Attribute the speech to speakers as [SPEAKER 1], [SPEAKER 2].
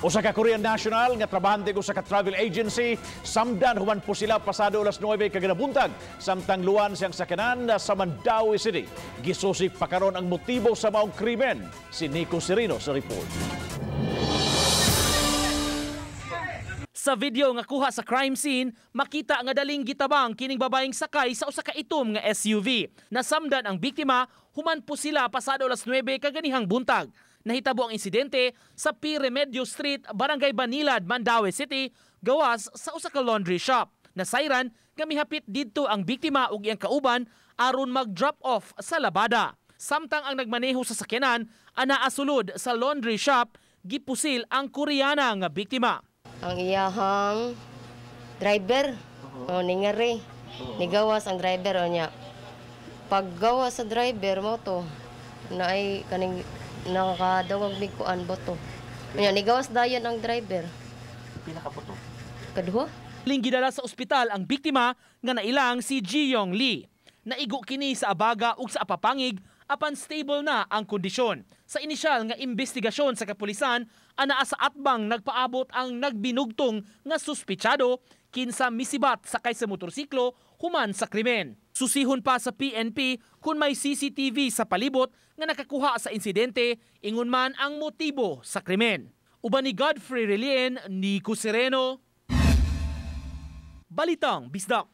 [SPEAKER 1] Usa ka Korean national nga trabahante usa ka travel agency samdan human po sila pasado alas 9 kaginabuntag samtang luwan siyang sakyanan sa Mandaue City. Gisusik pa karon ang motibo sa maong krimen. Si Nico Serino sa report.
[SPEAKER 2] Sa video nga kuha sa crime scene, makita nga daling gitabang kining babaeng sakay sa usa ka itom nga SUV. Nasamdan ang biktima human po sila pasado alas 9 kaganihang buntag. Nahitabo ang insidente sa P. Remedio Street, Barangay Banilad, Mandaue City, gawas sa usa ka laundry shop. Nasayran nga mihapit didto ang biktima ug iyang kauban aron mag-drop off sa labada. Samtang ang nagmaneho sa sakyanan anaa sulod sa laundry shop, gipusil ang Koreana nga biktima.
[SPEAKER 3] Ang iyahang driver, o ningari. Nigawas ang driver o niya. Paggawas sa driver mo to, na ay kaning nakadawag mig kuan boto. Nya nigawas dayon ang driver.
[SPEAKER 2] Pila ka boto?
[SPEAKER 3] Kaduha.
[SPEAKER 2] Gidala sa ospital ang biktima nga nailang si Ji Yong Lee. Naigo kini sa abaga ug sa apapangig apan stable na ang kondisyon. Sa inisyal nga investigasyon sa kapulisan, anaa sa atbang nagpaabot ang nagbinugtong nga suspitsado kinsa misibat sakay sa motorsiklo human sa krimen. Susihon pa sa PNP kung may CCTV sa palibot nga nakakuha sa insidente, ingon man ang motibo sa krimen. Uban ni Godfrey Relien, Nico Sereno, Balitang Bisdak.